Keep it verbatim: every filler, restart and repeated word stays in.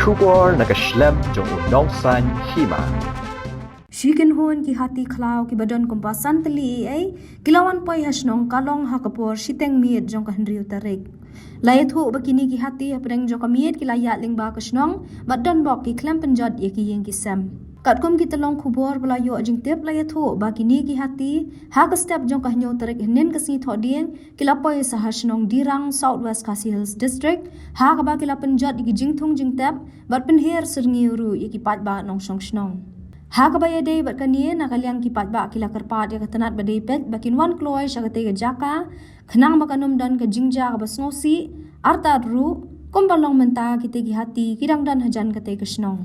Khubor na ka shlem jong u nongsan hima. Shi kynhun ki hati khlaw kiba don kumba san tylli ei ei ki la wan poi ha shnong Kalong ha ka por shiteng miet jong ka hynriew tarik. La ïathuh ba kine ki hati hapdeng jong ka miet ki la ïaid lyngba ka shnong bad don bok ki khlem pynjot ïa ki ïing ki sem. Katkum ki tyllong khubor ba la ïoh jingtip la ïathuh ba kine ki hati ha ka step jong ka hynñiew tarik hynnin ka sngi Thohdieng ki la poi sa ha shnong Dirang, South West Khasi Hills District, ha kaba ki la pynjot ïa ki jingthung jingtep bad pynher syrngiew ruh ïa ki paidbah nongshong shnong. Ha kaba ïadei bad kane, na ka liang ki paidbah ki la kyrpad ïa ka tnat ba dei peit ba kin wan kloi sha katei ka jaka khnang ba kan ym don ka jingjia kaba sngewsih. Artat ruh, kumba long mynta, kitei ki hati ki dang don hajan katei ka shnong.